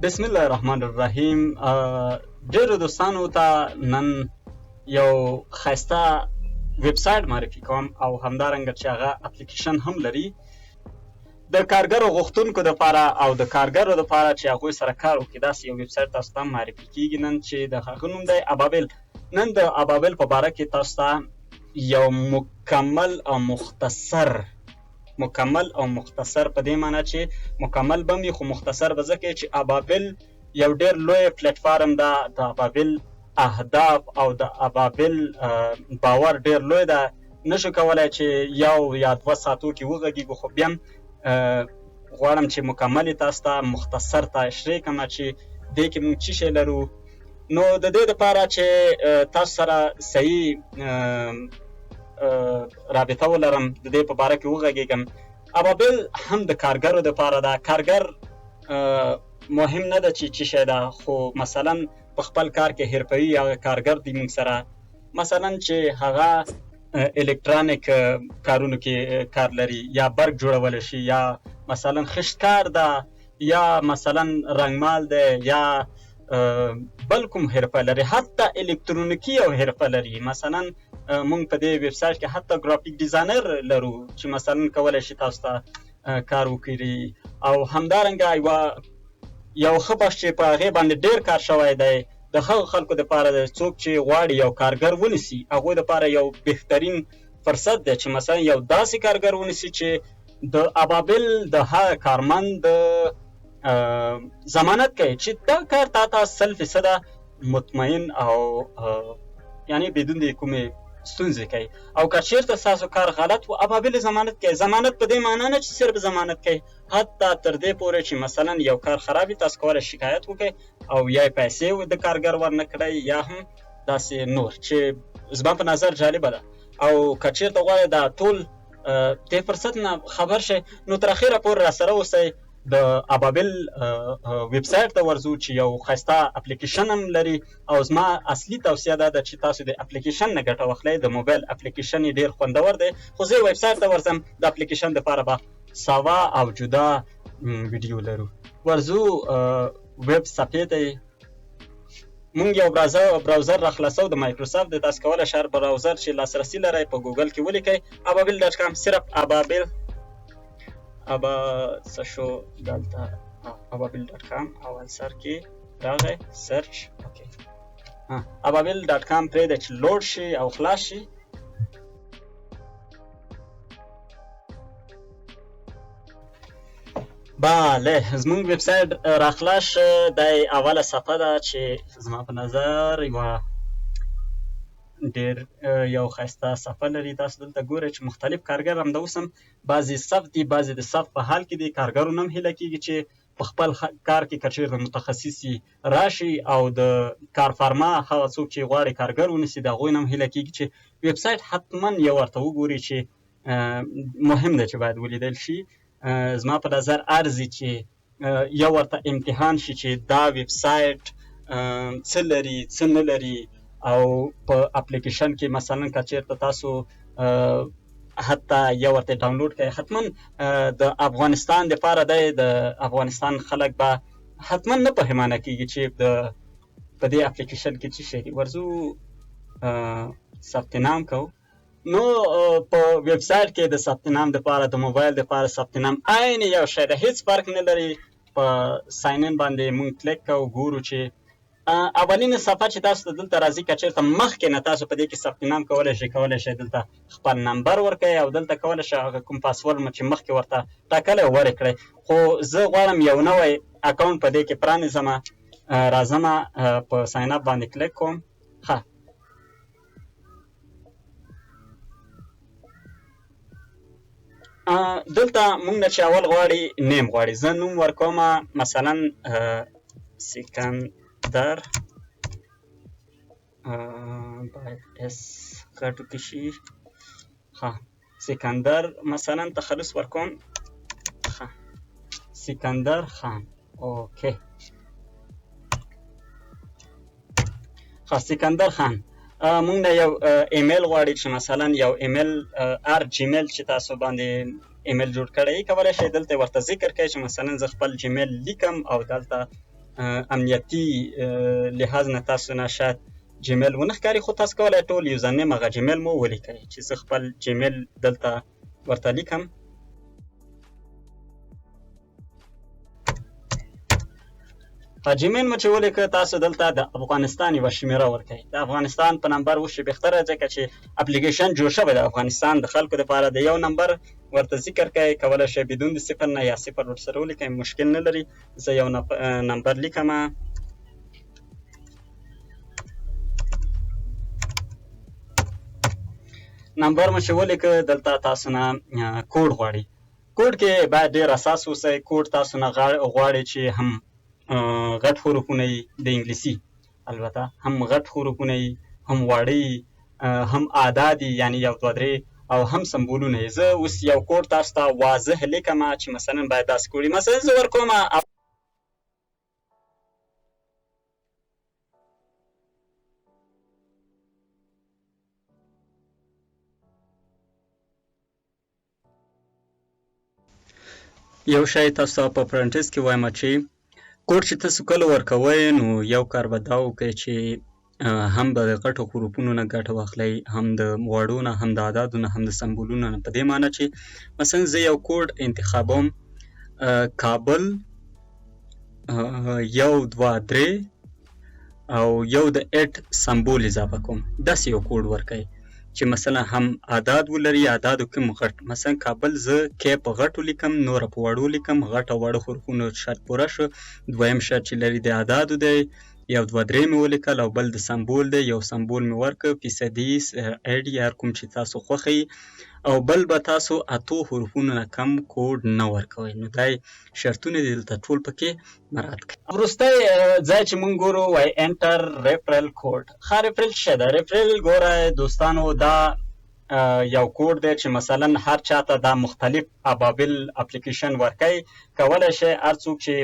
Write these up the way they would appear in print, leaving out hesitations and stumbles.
بسم الله الرحمن الرحیم. ډیرو دوستانو ته نن یو ښایسته ویب سایټ معرفي کوم او همدارنګه چې هغه اپلیکیشن هم لري د کارګرو غوښتونکو دپاره او د کارګرو دپاره چې هغوی سره کار وکړي. داسې یو ویب سایټ تاسو ته معرفي کیږي نن چې د هغه نوم دی ابابیل. نن د ابابیل په باره کې تاسو ته یو مکمل او مختصر، مکمل او مختصر په دې معنی چې مکمل به وي خو مختصر به ځکه چې ابابیل یو ډیر لوی پلیټفارم ده. د ابابیل اهداف او د ابابیل باور ډیر لوی ده، نشو کولای چې یو یا دوه ساعتو کې وغږیږو، خو بیا هم غواړم چې مکمل یې تاسو ته مختصر تشریح کړم چې دې کې موږ څه شی لرو. نو د دې دپاره چې تاسو سره صحیح رابطه ولرم، د دې په باره کې وغږیږم. ابابیل هم د کارګرو دپاره ده. کارګر مهم نه ده چې څه شی ده، خو مثلا په خپل کار کې حرفوي هغه کارګر دی موږ سره، مثلا چې هغه الکترونیک کارونو کې کار لري یا برق جوړولی شي، یا مثلا خشتکار ده، یا مثلا رنګمال دی، یا بل کوم حرفه لري، حتی الکترونیکي یو حرفه لري. مثلا موږ په دې ویب سایټ کې حتی graphic designer لرو چې مثلا کولی شي تاسو ته کار وکړي. او همدارنګه یو ښه بخش چې په هغې باندې ډېر کار شوی دی د هغو خلکو دپاره دی څوک چې غواړي یو کارګر ونیسي، هغوی دپاره یو بهترین فرصت دی چې مثلا یو داسې کارګر ونیسي چې د ابابیل د هغه کارمند ضمانت کوي چې دا کار تا ته 100% مطمئن او یعنی بدون د کومې ستونزې کوي. او که چیرته ستاسو کار غلط و، ابابیل ضمانت کوي. ضمانت په دې معنی نه چې صرف ضمانت کوي، حتی تر دې پورې چې مثلا یو کار خراب وي تاسو کولی شکایت وکړئ او یا یې پیسې د کارګر ورنه کړئ یا هم داسې نور چې زما په نظر جالبه ده. او که چیرته غواړئ دا ټول دې فرصت نه خبر شئ نو تر اخره پورې راسره اوسئ. د ابابیل ویب سایټ ته ورځو چې یو ښایسته اپلیکیشن هم لري، او زما اصلي توصیه دا ده چې تاسو د اپلیکیشن نه ګټه واخلئ. د موبایل اپلیکیشن یې ډېر خوندور دی، خو زه ویب سایټ ته ورځم. د اپلیکیشن دپاره به سوا او جدا ویډیو لرو. ورځو ویب صفحې ته. مونږ یو browser را خلاصو د مایکروسافټ د. تاسو کولی شئ هر browser چې لاسرسي لرئ په ګوګل کې ولیکئ ابابیل dot com، صرف ابابیل ابا څه شو دلته ابابیل dot com اول سر کې راغی search. okay، ابابیل dot com پرېږده چې load شي او خلاص شي. بله، زموږ ویب سایټ را خلاص شو. دا یې اوله صفحه ده چې زما په نظر یوه ډېر یو ښایسته صفحه لري. تاسو دلته ګورئ چې مختلف کارګر همدا اوس هم بعضې صف دي، بعضې د صف په حال کې دي. کارګرو نه هم هیله کېږي چې په خپل کار کې که چېرته متخصص راشي، او د کارفرما هغه څوک چې غواړي کارګر ونیسي د هغوی نه هم هیله کېږي چې ویب سایټ حتما یو ورته وګوري چې مهم دی چې باید ولیدل شي. زما په نظر ارزي چې یو ورته امتحان شي چې دا ویب سایټ څه لري څه نه لري. او په اپلیکیشن کې مثلا که چېرته تاسو حتی یو ورته ډاونلوډ کړئ، حتما د افغانستان دپاره دی. د افغانستان خلک به حتما نه پښیمانه کېږي چې د په دې اپلیکیشن کې څه شی دي. ورځو ثبت نام کوو. نو په ویب سایټ کې د ثبت نام دپاره د موبایل دپاره ثبت نام عین یو شی ده، هیڅ فرق نه لري. په sign in باندې مونږ کلیک کوو، ګورو چې اولینه صفحه چې تاسو ته دلته راځي، که چېرته مخکې نه تاسو په دې کې ثبت نام کولی شئ، کولی شئ دلته خپل نمبر ورکړئ او دلته کولی شئ هغه کوم پاسورډ مو چې مخکې ورته ټاکلی ورکړئ. خو زه غواړم یو نوی اکاونټ په دې کې پرانیزم. راځم په sign up باندې کلیک کوم. ښه، دلته مونږ نه چې اول غواړي name غواړي، زه نوم ورکوم مثلا سکندر، باید S غټو کې شي. ښه، سکندر مثلا تخلص ورکوم. ښه، سکندر خان. okay، ښه، سکندر خان. مونږ نه یو ایمیل غواړي چې مثلا یو ایمیل ار جیمیل چې تاسو باندې ایمیل جوړ کړی کولی شئ دلته ورته ذکر کړئ چې مثلا زه خپل جیمیل لیکم او دلته امنیتي لحاظ نه تاسو نه شاید جیمیل ونه ښکاري، خو تاسو کولی ټول username هغه جیمیل مو ولیکئ چې زه خپل جیمیل دلته ورته لیکم. جیمیل مو چې ولیکه، تاسو دلته د افغانستان یوه شمیره ورکړئ. د افغانستان په نمبر وشي بهتره، ځکه چې اپلیکیشن جوړ شوی د افغانستان د خلکو دپاره. د یو نمبر ورته ذکر کړئ، کولی شئ بدون د صفر نه یا صفر ورسره ولیکئ، مشکل نه لري. زه یو نمبر لیکم. نمبر مو چې ولیکه، دلته تاسو نه کوډ غواړي. کوډ کې باید ډېر اساس اوسئ. کوډ تاسو نه غواړي چې هم غټ حروفونه یي د انګلیسي، البته هم غټ حروفونه یي، هم واړه یي، هم اعداد یي، یعنی 1 2 3، او هم سمبولونه یي. زه اوس یو کوډ تاسو ته واضح لیکم چې مثلا باید داسې کوډ وي. مثلا زه ورکوم یو شی تاسو ته په پرنټس کې وایم چې کوډ چې تاسو کله ورکوئ، نو یو کار به دا وکړئ چې هم به د غټو حروفونو نه ګټه واخلئ، هم د واړو نه، هم د اعدادو نه، هم د سمبولونو نه. په دې معنی چې مثلا زه یو کوډ انتخابوم، کابل 1 2 3 او یو د at symbol اضافه کوم. داسې یو کوډ ورکړئ چې مثلا هم اعداد ولري، اعدادو کې هم غټ. مثلا کابل زه کې په غټو لیکم، نوره په وړو لیکم، غټ او واړه حروفونو شرط پوره شو. دویم شرط چې لري د اعدادو دی، 1 2 3 مې ولیکل، او بل د سمبول دی، یو سمبول مې ورکړ، فیصدي at یا کوم چې تاسو خوښئ، او بل به تاسو 8 حروفونو نه کم کوډ نه ورکوئ. نو دا شرطونه دي دلته ټول پکې مراعات کړئ. وروستی ځای چې مونږ ګورو وای enter referral code. ښه referral څه ده؟ referral ګوره دوستانو، دا یو کوډ دی چې مثلا هر چاته دا مختلف ابابیل اپلیکیشن ورکوي. کولی شئ هر څوک چې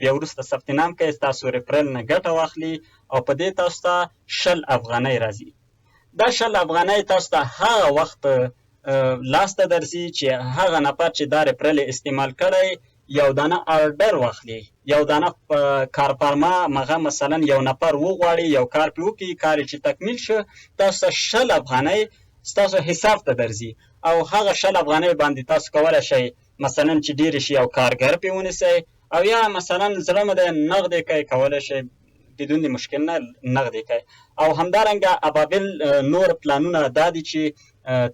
بیا وروسته ثبت نام کوي ستاسو referral نه ګټه واخلي، او په دې تاسو ته 20 افغانۍ راځي. دا 20 افغانۍ تاسو ته هغه وخت لاسته درځي چې هغه نفر چې دا referral استعمال کړی یو دانه order واخلي، یو دانه کارفرما مغه مثلا یو نفر وغواړي یو کار پې وکړي، کار یې چې تکمیل شو تاسو ته 20 افغانۍ ستاسو حساب ته درځي. او هغه 20 افغانۍ باندې تاسو کولی شئ مثلا چې ډېرې شي یو کارګر پې ونیسئ، او یا مثلا زړه مو دی نغدې کوئ، کولی شئ بدون د مشکل نه نغدې کوئ. او همدارنګه ابابیل نور پلانونه دا دي چې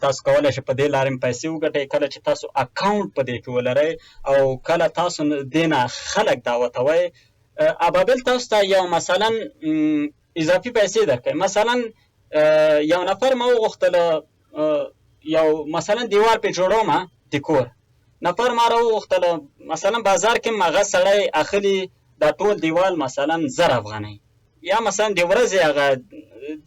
تاسو کولی شئ په دې لارې هم پیسې وګټئ. کله چې تاسو اکاونټ په دې کې ولرئ او کله تاسو دې نه خلک دعوتوئ، ابابیل تاسو ته یو مثلا اضافي پیسې درکوي. مثلا یو نفر ما وغوښتل، یو مثلا دیوار پې جوړوم د کور، نفر ما راوغوښتل، مثلا بازار کې هغه سړی اخلي دا ټول دیوال مثلا 1000 افغانۍ، یا مثلا د ورځې هغه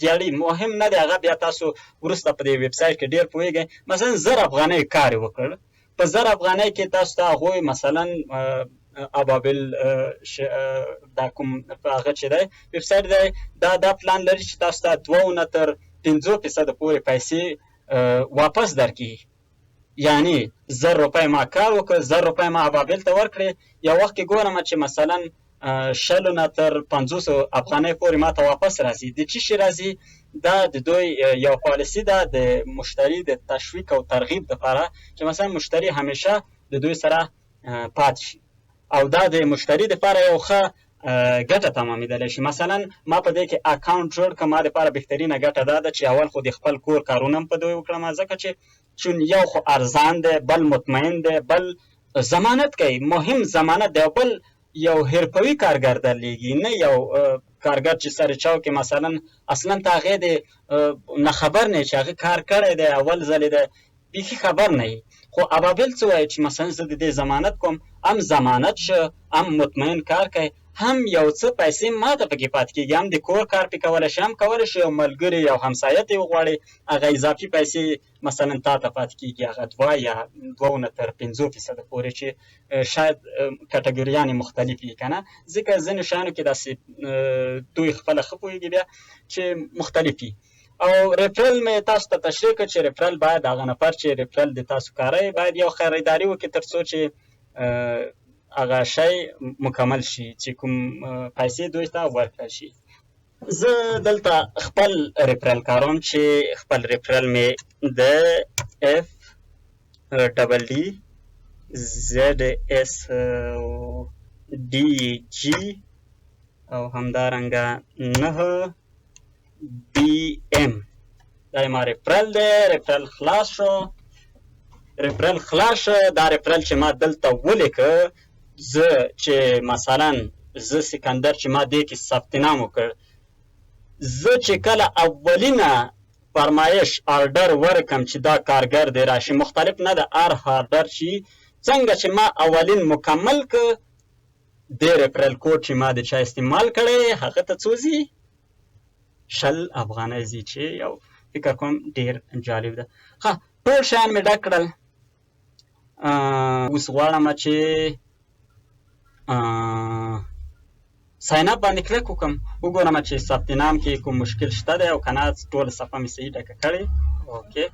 دیاړي مهم نه دی، هغه بیا تاسو وروسته په دې ویب سایټ کې ډېر پوهېږئ. مثلا 1000 افغانۍ کار یې وکړ، په 1000 افغانۍ کې تاسو ته هغوی مثلا ابابیل دا کوم هغه چې دی ویب سایټ دی، دا پلان لري چې تاسو ته دوه نه تر پنځو فیصده پورې پیسې واپس درکړي. یعنی 1000 روپۍ ما کار وکړ، 1000 روپۍ ما ابابیل ته ورکړې، یو وخت کې ګورم چې مثلا شلو نه تر پنځوسو افغانۍ پورې ما ته واپس راځي. د څه شي راځي؟ دا د دوی یو پالیسي ده د مشتری د تشویق او ترغیب دپاره چې مثلا مشتری همیشه د دوی سره پاتې شي، او دا د مشتری دپاره یو ښه ګټه تمامیدلی شي. مثلا ما په دې کې اکاونټ جوړ کړ، ما دپاره بهترینه ګټه دا ده چې اول خو د خپل کور کارونه هم په دوی وکړم، ځکه چې چون یو خو ارزان دی، بل مطمئن دی، بل ضمانت کوي، مهم ضمانت دی، او بل یو حرفوي کارګر درلېږي، نه یو کارګر چې سر چاو کې مثلا اصلا ته هغې د نه خبر نه یې چې هغه کار کړی دی، اول ځل یې دی، بیخي خبر نه یې. خو ابابیل څه وایي چې مثلا زه د دې ضمانت کوم، هم ضمانت شه، هم مطمئن کار کوي، هم یو څه پیسې ما ته پکې پاتې کېږي، هم د کور کار پې کولی شي، هم کولی شي یو ملګری یو همسایه ته یې وغواړي، هغه اضافي پیسې مثلا تا ته پاتې کېږي، هغه دوه یا دوه نه تر پنځو فیصده پورې چې شاید کټګوریانې مختلفې وي که نه، ځکه ځینې شیانو کې داسې دوی خپله ښه پوهېږي بیا چې مختلف وي. او referral مې تاسو ته تشریح کړ چې referral باید هغه نفر چې referral د تاسو کاروي باید یو خریداري وکړي تر څو چې هغه شی مکمل شي چې کوم پیسې دوی ته ورکړل شي. زه دلته خپل referral کاروم چې خپل referral مې د اف ډبل ډي زد اس ډي جي او همدارنګه 9 بي ام، دا ما referral دی. referral خلاص شو، referral خلاص شو. دا referral چې ما دلته ولیکه، زه چې مثلا زه سکندر چې ما دې کې ثبت نام وکړ، زه چې کله اولینه فرمایش order ورکم چې دا کارګر دی راشي، مختلف نه ده، هر order چې څنګه چې ما اولین مکمل که، دې referral code چې ما د چا استعمال کړی هغه ته څو ځي؟ 20 افغانۍ ځي، چې یو فکر کوم ډېر جالب ده. ښه، ټول شیان مې ډک کړل. اوس غواړم چې sign up باندې کلیک وکړم، وګورم چې ثبت نام کې کوم مشکل شته دی او که نه ټوله صفحه مې صحیح ډکه کړې. okay،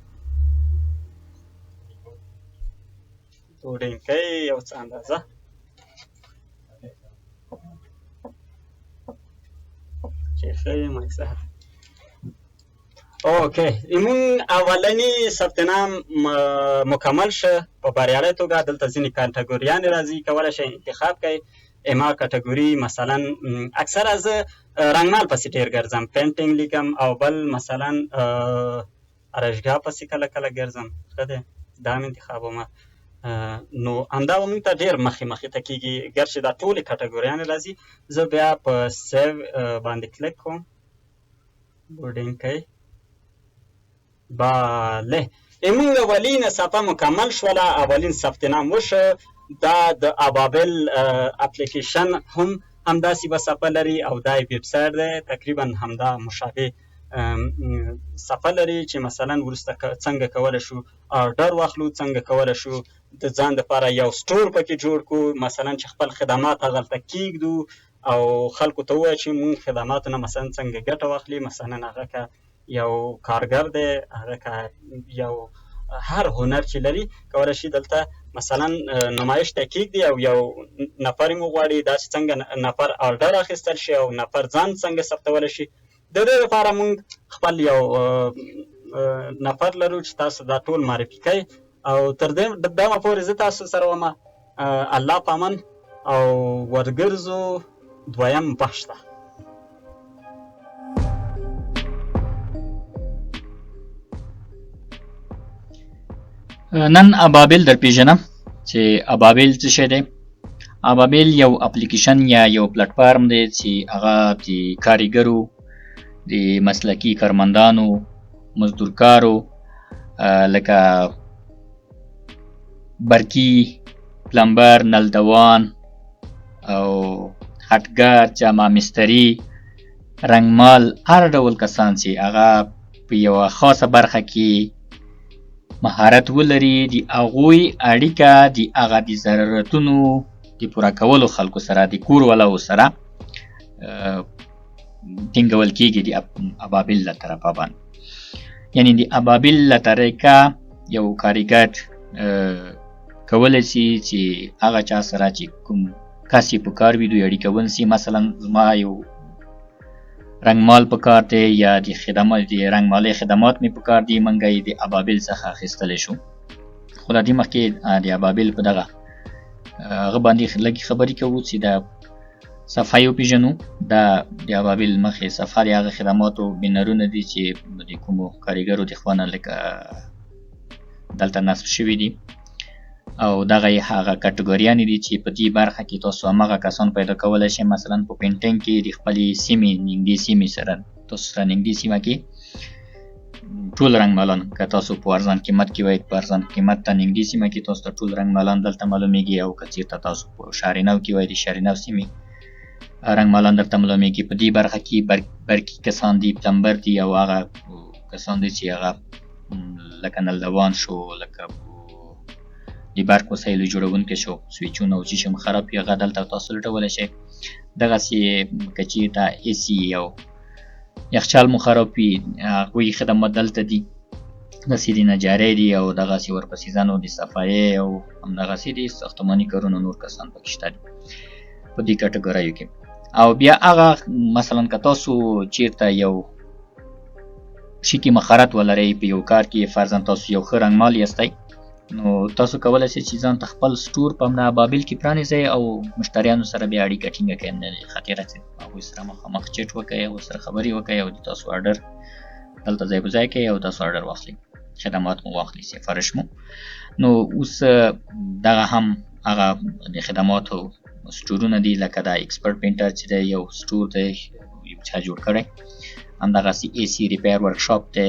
loading کوي یو څه اندازه. چې ښه یم صحت. okay، موږ اولنی ثبت نام مکمل شه په بریالۍ توګه. دلته ځینې کټګوریانې راځي، کولی شئ انتخاب کړئ. اما کټګوري مثلا اکثره زه رنګمال پسې ډېر ګرځم، painting لیکم، او بل مثلا آرایشګاه پسې کله کله ګرځم. ښه دی، دا مې انتخابوم. نو همدا به موږ ته ډېر مخې مخې ته کېږي، ګرچې دا ټولې کټګوریانې راځي. زه بیا په save باندې کلیک کوم، loading کوي. بله، موږ اولینه صفحه مکمل شوله، اولین ثبت نام وشو. دا د ابابل اپلیکیشن هم همداسې به صفحه لري، او دا یې ویب سایټ دی، تقریبا همدا مشابه صفحه لري چې مثلا وروسته څنګه کولی شو order واخلو، څنګه کولی شو د ځان دپاره یو store پکې جوړ کړو، مثلا چې خپل خدمات هغلته کیږدو او خلکو ته ووایو چې موږ خدماتو نه مثلا څنګه ګټه واخلي. مثلا هغه که یو کارګر دی، هغه که یو هر هنر چې لري کولی شي دلته مثلا نمایش ته کیږدي، او یو نفر مو غواړي داسې څنګه نفر order اخیستل شي او نفر ځان څنګه ثبتولی شي. د دې لپاره موږ خپل یو نفر لرو چې تاسو دا ټول معرفي کوي، او تر دې دمه پورې زه تاسو سره وم. الله پامن او ورګرځو دویم بخش ته. نن ابابیل در پیژنم چې ابابیل څه شی دی. ابابیل یو اپلیکیشن یا یو پلټفارم دی چې هغه د کاریګرو، د مسلکي کارمندانو، مزدورکارو لکه برقي، plumber، نلدوان او خټګر، جامه مستري، رنګمال، هر ډول کسان چې هغه په یوه خاصه برخه کې مهارت ولري، د هغوی اړیکه د هغه د ضرورتونو د پوره کولو خلکو سره، د کور والاو سره ټینګول کیږي د ابابیل له طرفه باندې. یعنی د ابابیل له طریقه یو کاریګر کولی شي چې هغه چا سره چې کوم کس یې په کار وي دوی اړیکه ونیسي. مثلا زما یو رنګمال په کار دی یا د خدمات، د رنګمالۍ خدمات مې په کار دي، موږ یې د ابابیل څخه اخیستلی شو. خو له دې مخکې د ابابیل په دغه هغه باندې لږې خبرې کوو چې دا صفحه یې وپېژنو. دا د ابابیل مخې صفحه د هغه خدماتو بینرونه دي چې د کومو کاریګرو د خوا نه لکه دلته نصب شوي دي، او دغه یې هغه کټګوریانې دي چې په دې برخه کې تاسو هماغه کسان پیدا کولی شئ. مثلا په painting کې د خپلې سیمې نږدې سیمې سره تاسو سره نږدې سیمه کې ټول رنګمالان، که تاسو په ارزان قیمت کې وای، په ارزان قیمت ته نږدې سیمه کې تاسو ته ټول رنګمالان دلته معلومیږي، او که چېرته تاسو په شهر نو کې وای، د شهر نو سیمې رنګمالان درته معلومیږي. په دې برخه کې برقي کسان دي، plumber دي، او هغه کسان دي چې هغه لکه نلدوان شو، لکه د برق وسایلو جوړونکی شو، سویچونه او چې هم خراب وي هغه دلته تاسو لټولی شئ. دغسې که چېرته AC او یخچال مو خراب وي، هغوی خدمات دلته دي. داسې د نجارۍ دي او دغسې ورپسې ځانو د صفایۍ او همدغسې د ساختماني کارونو نور کسان پکې شته دي په دې کټګوریو کې. او بیا هغه مثلا که تاسو چیرته یو شي کې مهارت ولرئ په یو کار کې، فرضاً تاسو یو ښه رنګمال یاستئ، نو تاسو کولی شئ چې ځان ته خپل سټور په همدا بابل کې پرانیزئ او مشتریانو سره بیا اړیکه ټینګه کړئ، نه خاطره چې هغوی سره مخامخ چټ وکړئ او سره خبرې وکړئ او د تاسو آرډر دلته ځای په ځای کړئ او تاسو آرډر واخلئ، خدمات مو واخلئ، سفارش مو. نو اوس دغه هم هغه د خدماتو سټورونه دي، لکه دا ایکسپرټ پینټر چې دی یو سټور دی یو چا جوړ کړی، همدغسې ای سي ریپیر ورکشاپ دی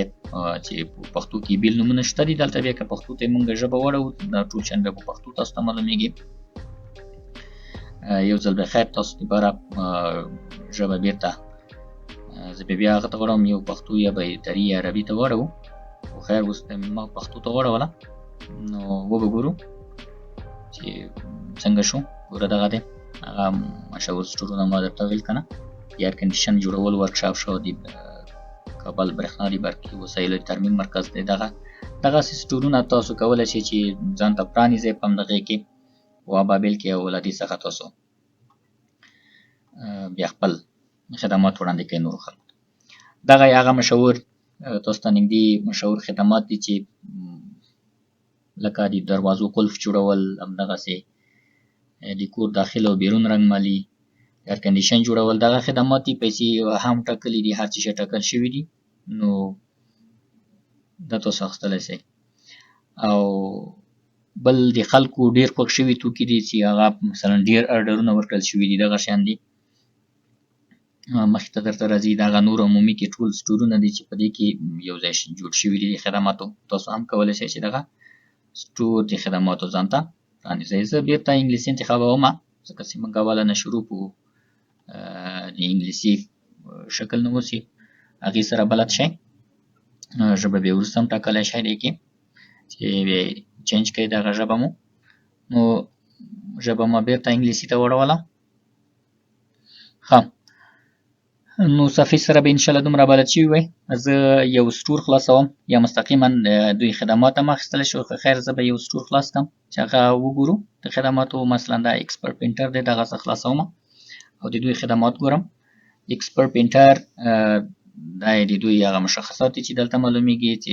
چې په پښتو کې بېل نومونه شته دي. دلته بیا که پښتو ته مونږ ژبه واړوو دا ټول شیان بیا په پښتو تاسو ته معلومیږي. یو ځل به خیر تاسو دپاره ژبه بیرته زه به بیا هغه ته واړوم، یو پښتو یا به دري یا عربي ته واړوو، خو خیر اوس ما پښتو ته واړوله، نو وبه ګورو چې څنګه شو. ګوره دغه دی هغه مشهور سټورونه ما درته ویل که نه، د ایر کنډیشن جوړولو ورکشاپ شو، د کابل برېښنا د برقي وسایلو د ترمیم مرکز دی. دغه دغسې سټورونه تاسو کولی شئ چې ځان ته پرانیزئ په همدغې کې په ابابیل کې، او له دې څخه تاسو بیا خپل خدمات وړاندې کوئ نورو خلکو ته. دغه یې هغه مشهور تاسو ته نږدې مشهور خدمات دي چې لکه د دروازو قلف جوړول، همدغسې د کور داخل او بیرون رنګمالي، ایر کنډیشن جوړول، دغه خدمات دي. پیسې هم ټاکلي دي، هر څه شی ټاکل شوي دي، نو دا تاسو اخیستلی شئ. او بل د خلکو ډېر خوښ شوي توکي دي چې هغه مثلا ډېر ارډرونه ورکړل شوي دي، دغه شیان دي مخې ته درته راځي. دغه نور عمومي کې ټول سټورونه دي چې په دې کې یو ځای جوړ شوي دي خدماتو. تاسو هم کولی شئ چې دغه سټور د خدماتو ځان ته پرانیزئ. زه بیرته انګلیسي انتخابوم ځکه چې موږ اوله نه شروع په د انګلیسي شکل نه اوسي، هغې سره بلد شئ. ژبه بیا وروسته هم ټاکلی شئ دې کې چې بیا چینج کړئ دغه ژبه مو. نو ژبه ما بیرته انګلیسي ته واړوله. ښه، نو صفحې سره به انشاءالله دومره بلد شوي وئ. زه یو سټور خلاصوم یا مستقیما دوی خدمات هم اخیستلی شو، خو خیر زه به یو سټور خلاص کړم چې هغه وګورو د خدماتو. مثلا دا ایکسپرټ پینټر دی، دغه زه خلاصوم او د دوی خدمات ګورم. ایکسپرټ پینټر دا د دوی هغه مشخصات دي چې دلته معلومیږي چې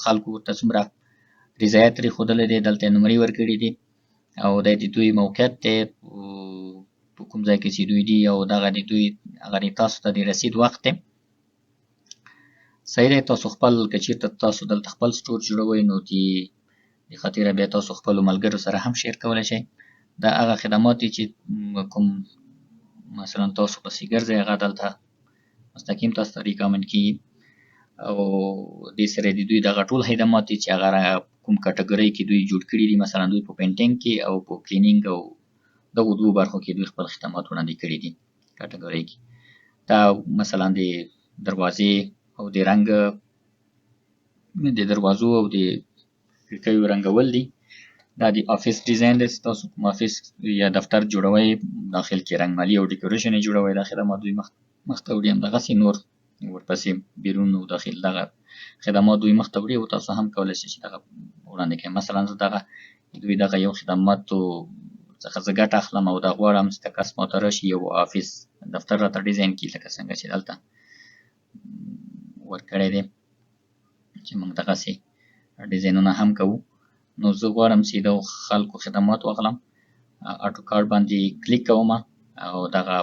خلکو ورته څومره رضایت ترې ښودلی دی، دلته یې نمرې ورکړي دي، او دا د دوی موقعیت دی په کوم ځای کې چې دوی دي، او دغه د دوی هغه د تاسو ته د رسید وخت دی. صحیح دی. تاسو خپل که چېرته تاسو دلته خپل سټور جوړوئ نو د خاطره بیا تاسو خپلو ملګرو سره هم شیر کولی شئ. دا هغه خدمات دي چې کوم مثلا تاسو پسې ګرځئ هغه دلته مستقیم تاسو ته ریکمنډ کیږي. او دې سره د دوی دغه ټول خدمات دي چې هغه کوم کټګورۍ کې دوی جوړ کړي دي، مثلا دوی په پینټینګ کې او په کلینینګ او دغو دوو برخو کې دوی خپل خدمات وړاندې کړي دي کټګورۍ کې. دا مثلا د دروازې او د رنګ د دروازو او د کړکیو رنګول دي. دا د آفیس ډیزاین دی چې تاسو کوم آفیس یا دفتر جوړوئ داخل کې رنګمالي او ډیکوریشن یې جوړوئ، دا خدمات دوی مخته وړي. همدغسې نور ورپسې بیرون او داخل دغه خدمات دوی مخته وړي او تاسو هم کولی شئ چې دغه وړاندې کړئ. مثلا زه دغه دوی دغه یو خدماتو څخه زه ګټه اخلم او دا غواړم چې دا کس ماته راشي یو آفیس دفتر راته ډیزاین کړي، لکه څنګه چې دلته ورکړی دی چې موږ دغسې ډیزاینونه هم کوو. نو زه غواړم چې دغو خلکو خدمات واخلم، آټو کارت باندې کلیک کوم او دغه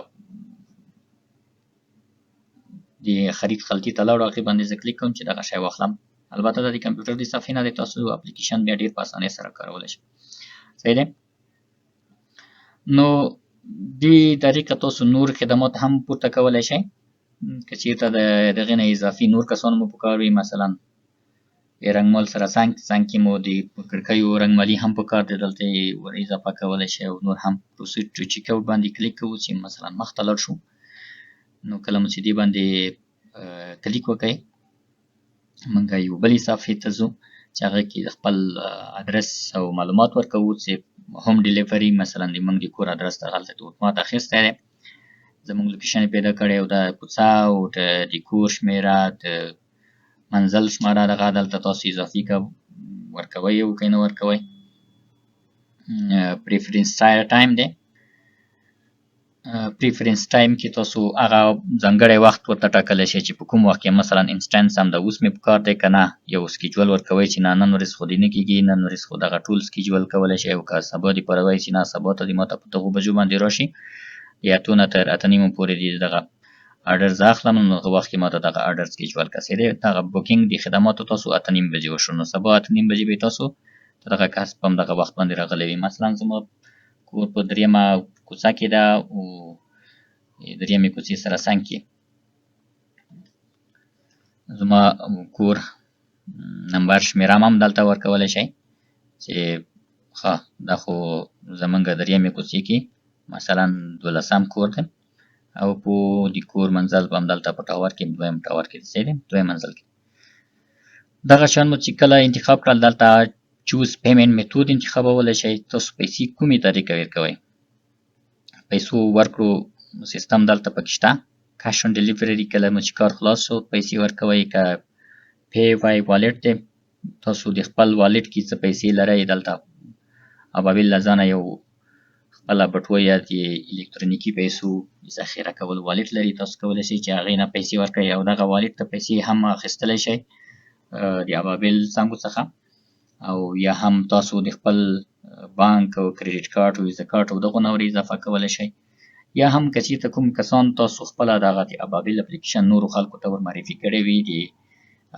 د خرید خلطي ته لاړو، هغې باندې زه کلیک کوم چې دغه شی واخلم. البته دا د کمپیوټر د صفحې نه دی، تاسو اپلیکیشن بیا ډېر په اسانۍ سره کارولی شئ. صحیح دی. نو دې طریقه تاسو نور خدمات هم پورته کولی شئ. که چېرته د دغې نه اضافي نور کسان مو پکار وي، مثلا د رنګمال سره څنګ څنګ کې مو د کړکیو رنګمالي هم پکار دی، دلته یې ور اضافه کولی شئ. او نور هم پروسیډ ټو چیک اوټ باندې کلیک کوو چې مثلا مخته لاړ شو. نو کله مو چې دې باندې کلیک وکړئ، موږ یو بلې صفحې ته ځو چې هغه کې خپل ادرس او معلومات ورکوو چې هوم ډیلیوري، مثلا د موږ د کور ادرس ته هلته د اتومات اخیستی دی، زموږ لوکیشن یې پیدا کړی او د کوڅه او د کور شمېره، د منزل شماره دغه دلته تاسو اضافي که ورکوئ او که نه ورکوئ. preference time دی، preference time کې تاسو هغه ځانګړی وخت ورته ټاکلی شئ چې په کوم وخت کې، مثلا instant سم د اوس مې پکار دی که نه، یو schedule ورکوئ چې نه نن ورځ خو دې نه کېږي، نن ورځ خو دغه ټول schedule کولی شئ، او که سبا دپاره وایي چې نه سبا ته دې ماته په دغو بجو باندې راشي، د 8 نه تر 8:30 پورې دې دغه order زه اخلم، نو هغه وخت کې ماته دغه order schedule که صحیح دی، دغه booking د خدماتو تاسو 8:30 بجې وشو، نو سبا 8:30 بجې به تاسو دغه کس په همدغه وخت باندې راغلی وي. مثلا زما کور په درېیمه کوڅه کې ده او درېیمې کوڅې سره څنګ کې زما کور نمبر شمېره هم دلته ورکولی شئ چې ښه دا خو زمونږ درېیمې کوڅې کې مثلا 12 کور دی او په د کور منزل به هم دلته په tower کې دویم tower کې صحیح دی، دویم منزل کې. دغه شیان مو چې کله انتخاب کړل، دلته choose payment method انتخابولی شئ. تاسو پیسې کومې طریقه ورکوئ، پیسو ورکړو سیستم دلته پکې شته. cash on delivery کله مو چې کار خلاص شو پیسې ورکوئ، که pay by wallet دی، تاسو د خپل wallet کې څه پیسې لرئ، دلته ابابیل له ځانه یو خپله بټوه یا د الکترونیکي پیسو ذخیره کولو wallet لري، تاسو کولی شئ چې هغې نه پیسې ورکړئ او دغه wallet ته پیسې هم اخیستلی شئ د ابابیل څانګو څخه، او یا هم تاسو د خپل بانک او credit card او ویزا کارت او دغو نه ور اضافه کولی شئ، یا هم که چېرته کوم کسان تاسو خپله دغه د ابابیل اپلیکیشن نورو خلکو ته ور معرفي کړی وي، د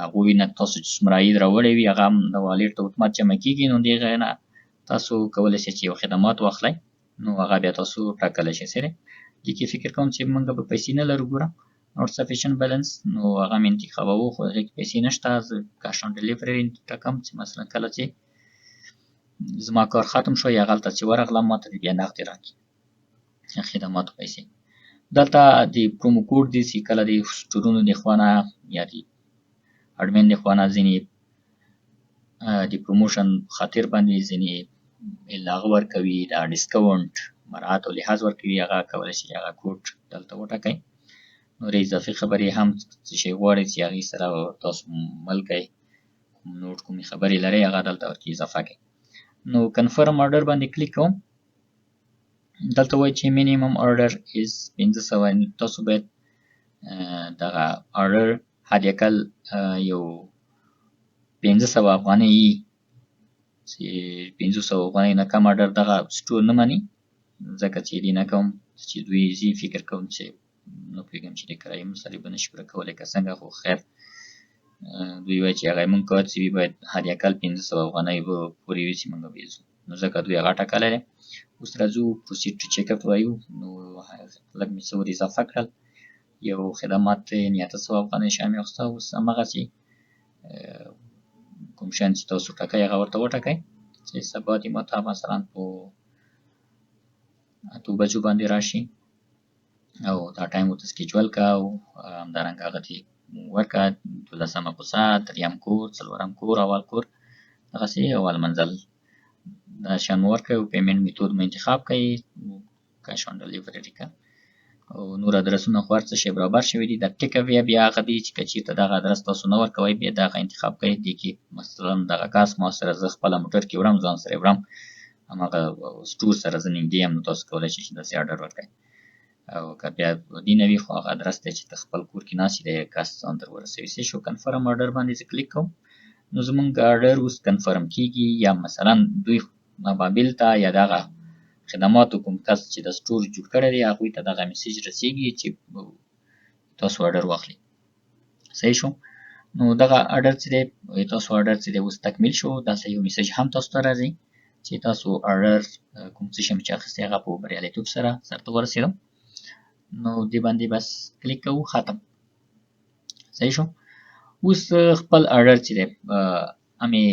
هغوی نه تاسو چې څومره عاید راوړی وي هغه هم د wallet ته اتومات جمع کېږي، نو د هغې نه تاسو کولی شئ چې یو خدمات واخلئ، نو هغه بیا تاسو ټاکلی شئ. صحیح دی، دې کې فکر کوم چې موږ به پیسې نه لرو، ګوره not sufficient balance، نو هغه مې انتخابوو، خو هغې کې پیسې نشته، زه cash on delivery ټاکم چې مثلا کله چې زما کار ختم شو یا هغلته چې ورغلم ماته دې بیا نغدې راکړي خدماتو پیسې. دلته د promo code دی چې کله د سټورونو د خوا نه یا د اډمین د خوا نه ځینې د promotion خاطر باندې ځینې هغه ورکوي، دا discount مراعات او لحاظ ورکوي، هغه کولی شي هغه کوډ دلته وټاکئ. نورې اضافي خبرې هم څه شی غواړئ چې هغې سره تاسو مل کړئ، کوم note کومې خبرې لرئ هغه دلته ورکې اضافه کړئ. نو confirm order باندې کلیک کوم، دلته وایي چې minimum order is 500، تاسو باید دغه order حد اقل یو 500 افغانۍ یي، چې 500 افغانۍ نه کم order دغه store نه مني، ځکه چې دې نه کوم چې دوی ځي فکر کوم چې نه پوهېږم چې د کرایې مصارف به نشي پوره کولی که څنګه، خو خیر دوی وایي چې هغه موږ کار چې وي باید حد اقل 500 افغانۍ به پورې وي چې موږ به یې ځو، نو ځکه دوی هغه ټاکلی دی. اوس راځو proceed to check out وایو، نو لږ مې څه ور اضافه کړل، یو خدمات یعنې 800 افغانۍ شیان مې واخیسته. اوس هماغسې کوم شیان چې تاسو ټاکئ هغه ورته وټاکئ چې سبا دې ماته مثلا په 8 بجو باندې راشي او دا time ورته schedule که او همدارنګه هغه دې ورکړه، 12مه کوڅه، دریم کور، څلورم کور، اول کور، دغسې اول منزل دا شیان مو ورکړئ او payment method مو انتخاب کړئ، cash on delivery که او نور ادرسونه خو هر څه شی برابر شوي دي. دا take away بیا هغه دی چې که چېرته دغه ادرس تاسو نه ورکوئ بیا دغه انتخاب کړئ. دې کې مثلا دغه کس ما سره زه خپله موټر کې وړم، ځان سره یې وړم، هماغه store سره زه نږدې یم، نو تاسو کولی شئ چې داسې order ورکړئ. او که بیا دې نه وي خو هغه ادرس دی چې ته خپل کور کې ناست یې، د کس ځان در ورسوي. څه شو confirm order باندې زه کلیک کوم، نو زمونږ order اوس confirm کیږي. یا مثلا دوی ابابیل ته یا دغه خدماتو کوم کس چې د store جوړ کړی دی هغوی ته دغه message رسیږي چې تاسو order واخلئ. صحیح شو، نو دغه order چې دی تاسو order چې دی اوس تکمیل شو. دلته یو message هم تاسو ته راځي چې تاسو order کوم څه شی مو چې اخیستی هغه په بریالیتوب سره سرته ورسېدم. نو دې باندې بس کلیک کوو، ختم. صحیح شو، اوس خپل order چې دی همې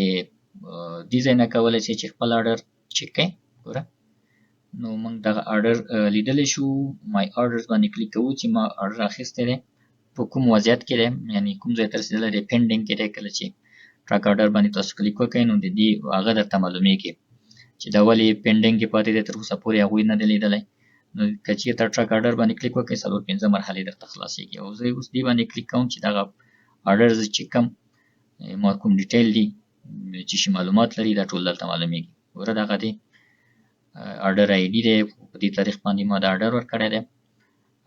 دې ځای نه کولی شئ چې خپل order چک کړئ. ګوره نو موږ دغه order لیدلی شو، my orders باندې کلیک کوو چې ما order اخیستی دی، په کوم وضعیت کې دی، یعنې کوم ځای ته رسېدلی دی، pending کې دی. کله چې track order باندې تاسو کلیک وکړئ نو د دې هغه درته معلومیږي چې دا ولې pending کې پاتې دی، تر اوسه پورې هغوی نه دی لیدلی. نو که چېرته track order باندې کلیک وکړئ 4-5 مرحلې درته خلاصېږي. او زه اوس دې باندې کلیک کوم چې دغه order زه چک کړم. ما کوم detail دي چې شي معلومات لري دا ټول دلته معلومیږي. ګوره دغه دی order ID دی، په دې تاریخ باندې ما دا order ورکړی دی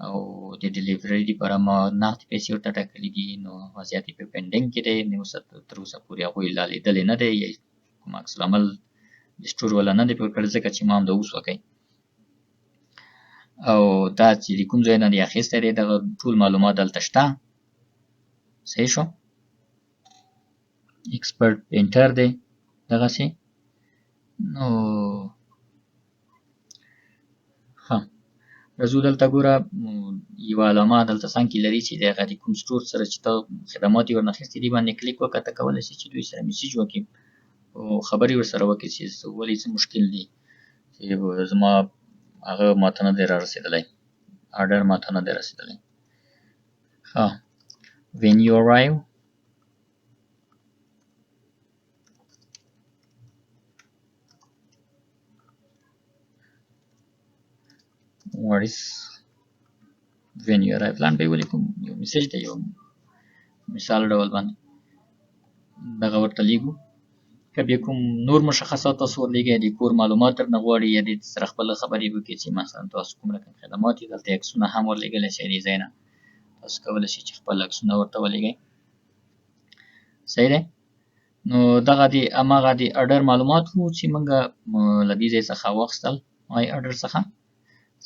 او د delivery لپاره ما نغدې پیسې ورته ټاکلي دي. نو وضعیت یې په pending کې دی، نو تر اوسه پورې هغوی لا لیدلی نه دی یا کوم عکس العمل د store والا نه دی پرې کړی، ځکه چې ما هم دا اوس وکړی. او دا چې د کوم ځای نه دی اخیستی دی دغه ټول معلومات دلته شته. صحیح شو، expert painter دی دغسې. نو ښه راځو دلته ګوره یوه علامه دلته څنګ کې لري چې د هغه د کوم store سره چې تا خدمات یې ورنه اخیستي دي باندې کلیک وکړه، ته کولی شې چې دوی سره message وکړي او خبرې ورسره وکړي چې ولې څه مشکل دي، چې زما هغه ماته نه دی را رسېدلی، order ماته نه دی رسېدلی. ښه when you arrive what is when you arrive لاندې به یې ولیکم، یو message دی، یو مثال ډول باندې دغه ورته لیږو. که بیا کوم نور مشخصات تاسو ورلیږئ، د کور معلومات درنه غواړي یا د سره خپله خبرې وکړي چې مثلا تاسو کوم رقم خدمات یې، دلته عکسونه هم ورلیږلی شئ. دې ځای نه تاسو کولی شئ چې خپل عکسونه ورته ولیږئ. صحیح دی. نو دغه د هماغه د order معلومات وو چې موږ له دې ځای څخه واخیستل، my order څخه.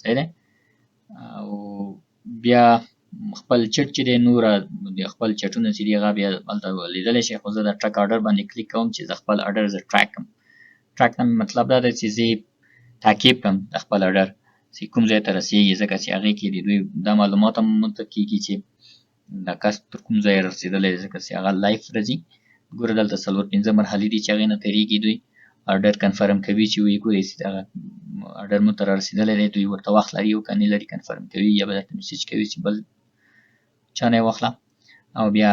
صحیح دی. او بیا خپل چټ چې دی نوره د خپل چټونه چې دي هغه بیا هلته لیدلی شئ. خو زه د track order باندې کلیک کوم چې زه خپل order زه track کړم. track نه مطلب دا دی چې زه تعقیب کړم د خپل order چې کوم ځای ته رسیږي، ځکه چې هغې کې د دوی دا معلومات هم مونږ ته کېږي چې دا کس تر کوم ځای رسېدلی دی، ځکه چې هغه live راځي. ګوره دلته څلور پنځه مرحلې دي چې هغې نه تېرېږي. دوی order confirm کوي چې ویې ګوري چې دغه order مونږ ته رارسېدلی دی، دوی ورته وخت لري او که نه لري confirm کوي، یا به درته message کوي چې بل چا نه یې واخله. او بیا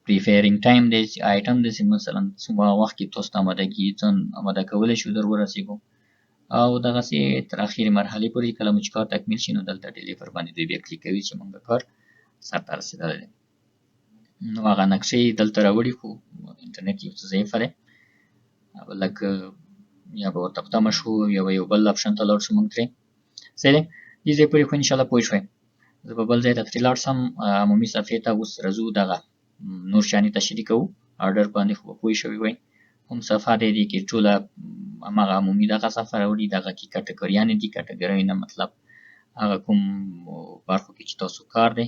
preparing time دی چې آیټم دی چې مثلا څومره وخت کې تاسو ته اماده کېږي، ځان اماده کولی شو در ورسېږو. او دغسې تر اخري مرحلې پورې کله مو چې کار تکمیل شي نو دلته deliver باندې دوی بیا کلیک کوي چې موږ کار سرته رسېدلی دی. نو هغه نقشې دلته راوړي، خو انټرنیټ یو څه ضعیفه دی، لږ یا به ورته په تمه شو یا به یو بل option ته لاړ شو موږ ترې. صحیح دی. دې ځای پورې خو انشاءالله پوه شوئ. زه به بل ځای ته ترې لاړ شم، عمومي صفحې ته اوس راځو، دغه نور شیان یې تشریح کوو. order باندې خو به پوه شوي وئ. هم صفحه دی، دې کې ټوله هماغه عمومي دغه صفحه راوړي، دغه کې کټګوریانې دي. کټګورۍ نه مطلب هغه کوم برخو کې چې تاسو کار دی،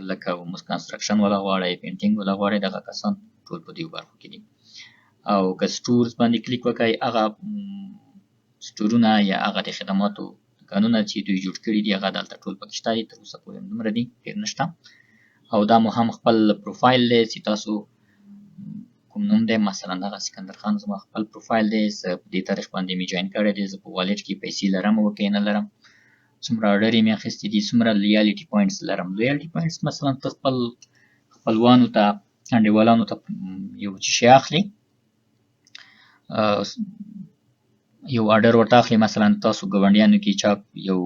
لکه construction والا غواړئ، painting والا غواړئ، دغه کسان ټول په دې برخو کې دي. او که stores باندې کلیک وکړئ، هغه store ونه یا هغه د خدماتو دوکانونه چې دوی جوړ کړي دي هغه دلته ټول پکې شته دي. تر اوسه پورې همدومره دي، ډېر نشته. او دا مو هم خپل پروفایل دی چې تاسو کوم نوم دی، مثلا دغه سکندر خان زما خپل پروفایل دی، زه په دې تاریخ باندې مې join کړی دی، زه په wallet کې پیسې لرم او که یې نه لرم، څومره order یې مې اخیستي دي، څومره loyalty points لرم. loyalty points مثلا ته خپل خپلوانو ته، انډیوالانو ته یو څه شی اخلي، یو order ورته اخلي. مثلا تاسو ګاونډیانو کې چا یو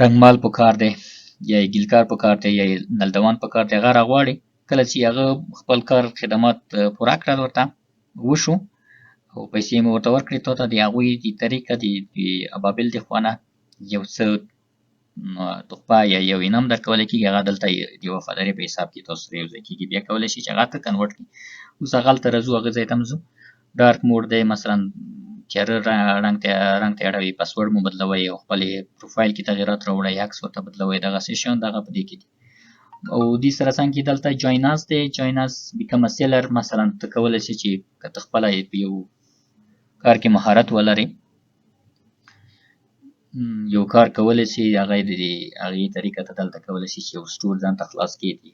رنګمال پکار دی یا یې ګیلکار پکار دی یا یې نلدوان پکار دی، هغه راغواړي. کله چې هغه خپل کار خدمات پوره کړل ورته وشو او پیسې مې ورته ورکړې، تا ته د هغوی د طریقه د ابابیل د خوا نه یو څه تحفه یا یو انعام درکول کېږي. هغه دلته د وفادارۍ په حساب کې تاسو سره یو ځای کېږي، بیا کولی شي چې هغه ته convert کړي. اوس هغه هلته راځو، هغه ځای ته هم ځو. dark mode دی، مثلا تیاره رنګ ته اړوي، پاسورډ مو بدلوئ او خپلې پروفایل کې تغیرات راوړئ، عکس ورته بدلوئ، دغسې شیان دغه په دې کې دي. او دې سره څنګ کې دلته join us دی، join us become a seller. مثلا ته کولی شې چې که ته خپله په یو کار کې مهارت ولرې، یو کار کولی شې، هغه د هغې طریقه ته دلته کولی شې چې یو store ځان ته خلاص کړې دي،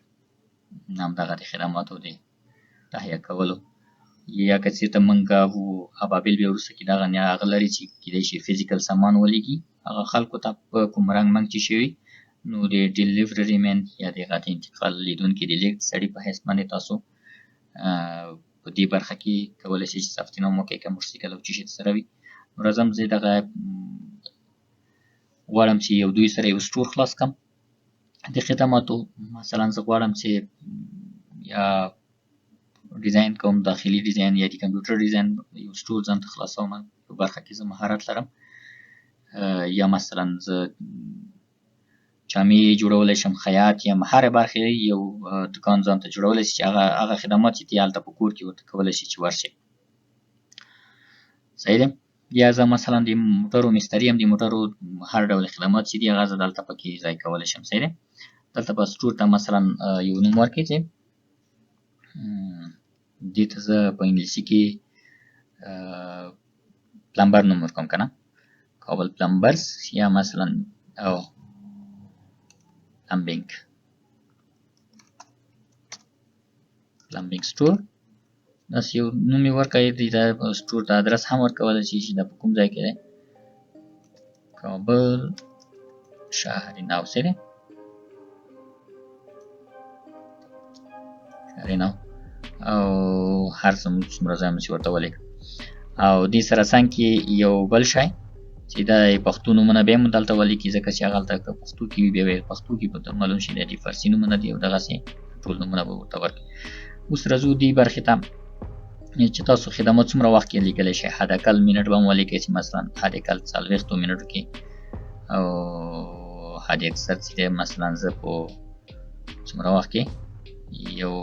همدغه د خدماتو د تهیه کولو. یا که چېرته موږ ابابیل بیا وروسته کې دغه هغه لري چې کېدای شي physical سامان ولیږي هغه خلکو ته په کوم رنګ منګ چې شوي، نو د delivery man یا د هغه د انتقال لیدونکي د لیږد سړي په حیث باندې تاسو په دې برخه کې کولی شئ چې ثبت نام وکړئ که موټرسایکل او څه شي سره وي. نو راځم زه دغه غواړم چې یو دوی سره یو store خلاص کړم د خدماتو. مثلا زه غواړم چې یا ډیزاین کوم، داخلي ډیزاین یا د کمپیوټر ډیزاین یو سټور ځان ته خلاصوم، په برخه کې زه مهارت لرم، یا مثلا زه جامې جوړولی شم، خیاط یم، هرې برخې یو دکان ځان ته جوړولی شي چې هغه خدمات چې دي هلته په کور کې ورته کولی شي چې ورشي. صحیح دی. یا زه مثلا د موټرو مستري یم، د موټرو هر ډول خدمات چې دي هغه زه دلته پکې ځای کولی شم. صحیح دی. دلته به سټور ته مثلا یو نوم ورکړي چې دې ته زه په انګلیسي کې plumber نوم ورکوم که نه، کابل plumbers یا مثلا او plumbing، plumbing store، داسې یو نوم یې ورکړی. دې ته store ته ادرس هم ورکولی شي چې دا په کوم ځای کې دی، کابل شهر نو. صحیح دی، شهر نو، او هر څومره ځای مو چې ورته ولیک. او دې سره څنګ کې یو بل شی چې دا پښتو نومونه بیا هم دلته ولیکي، ځکه چې هغه هلته که پښتو کې وي بیا به پښتو کې به معلوم شي دا د فارسي نومونه دي، او دغسې ټول نومونه به ورته ورکړي. اوس راځو دې برخې ته چې تاسو خدمات څومره وخت کې لیکلی شئ. حد اقل منټ به هم ولیکئ چې مثلا حد اقل 40 منټو کې، او حد اکثر چې دی مثلا زه په څومره وخت کې، یو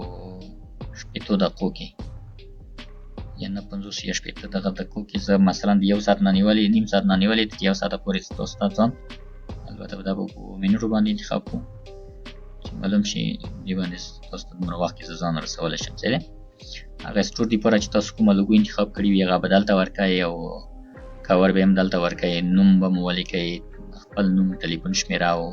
60 دقیقو کې یا نه 50 یا 60 دغه دقیقو کې زه مثلا د یو ساعت نه نیولې، نیم ساعت نه نیولې تر یو ساعته پورې تاسو ته ځان، البته دا به په منټو باندې انتخاب کړو چې معلوم شي دې باندې تاسو ته دومره وخت کې زه ځان رسولی شم. صحیح دی. هغه store دپاره چې تاسو کومه logo انتخاب کړې وي هغه به دلته ورکوئ، او کور به هم دلته ورکوئ، نوم به مو ولیکئ، خپل نوم، ټلیفون شمېره او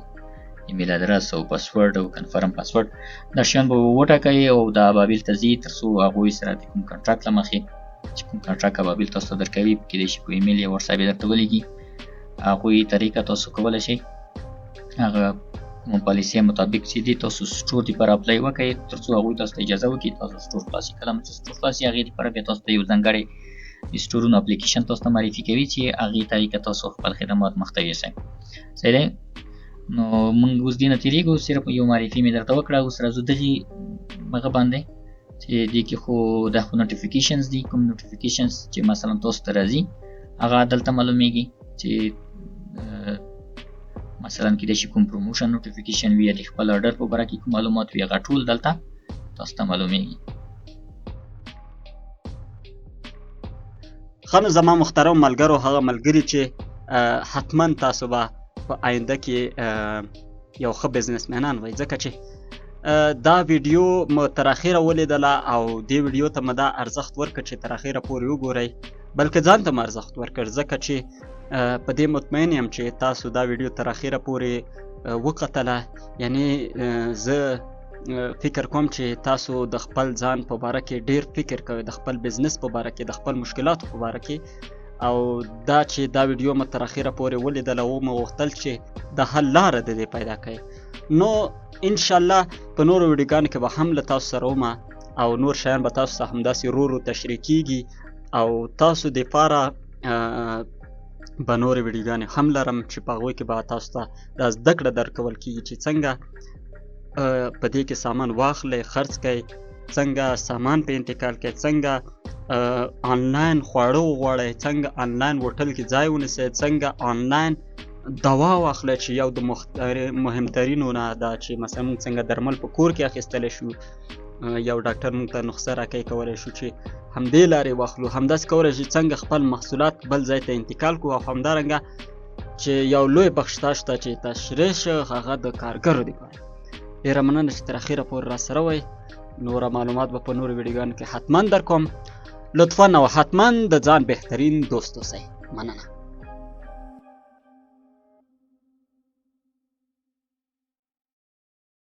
ایمیل ادرس او پاسورډ او confirm password، دا شیان به وټاکئ او دا ابابیل ته ځي تر څو هغوی سره د کوم contract له مخې چې کوم contract ابابیل تاسو ته درکوي، کېدای شي په ایمیل یا وټساپ یې درته ولیږي، هغوی طریقه تاسو کولی شئ هغه کومه پالیسي مطابق چې دي تاسو store دپاره apply وکړئ تر څو هغوی تاسو ته اجازه وکړي تاسو store خلاص کړي. کله چې store خلاص شي هغې دپاره بیا تاسو ته یو ځانګړی د سټورونو اپلیکیشن تاسو ته معرفي کوي چې هغې طریقه تاسو خپل خدمات مخته یوسئ. صحیح دی. نو موږ اوس دې نه تېرېږو، صرف یو معرفي مې درته وکړه. اوس راځو دغې هغه باندې چې دې کې خو دا خو notifications دي، کوم notifications چې مثلا تاسو ته راځي هغه دلته معلومیږي چې مثلا کېدای شي کوم promotion notification وي یا د خپل order په باره کې کوم معلومات وي، هغه ټول دلته تاسو ته معلومیږي. ښه نو زما محترم ملګرو، هغه ملګري چې حتما تاسو به په آینده کې یو ښه businessman ان وئ، ځکه چې دا ویډیو مو تر اخره ولیدله او دې ویډیو ته مو دا ارزښت ورکړ چې تر اخره پورې وګورئ، بلکې ځان ته مو ارزښت ورکړ، ځکه چې په دې مطمئن یم چې تاسو دا ویډیو تر اخره پورې وکتله. یعنی زه فکر کوم چې تاسو د خپل ځان په باره کې ډیر فکر کوئ، د خپل business په باره کې، د خپل مشکلاتو په باره کې، او دا چې دا ویډیو مو تر اخره پورې ولیدله او مو غوښتل چې د حل لاره د دې پیدا کړئ. نو انشاءالله په نورو ویډیوګانو کې به هم له تاسو سره وم او نور شیان به تاسو ته همداسې ورو ورو تشریح کیږي، او تاسو دپاره به نورې ویډیوګانې هم لرم چې په هغوی کې به تاسو ته دا زده کړه درکول کیږي چې څنګه په دې کې سامان واخلئ، خرڅ کړئ، څنګه سامان په انتقال کړئ، څنګه آنلاین خواړه وغواړئ، څنګه آنلاین هوټل کې ځای ونیسئ، څنګه آنلاین دوا واخلئ چې یو د مهمترینو نه ده چې مثلا موږ څنګه درمل په کور کې اخیستلی شو، یو ډاکټر موږ ته نسخه راکوي، کولی شو چې همدې لارې واخلو، همداسې کولی شو څنګه خپل محصولات بل ځای ته انتقال کړو، او همدارنګه چې یو لوی بخش شته چې تشریح شو هغه د کارګرو دپاره. ډېره مننه چې تر اخره پورې راسره وئ. نوره معلومات به په نورو ویډیوګانو کې حتما درکوم. لطفا او حتما د ځان بهترین دوست اوسئ. مننه.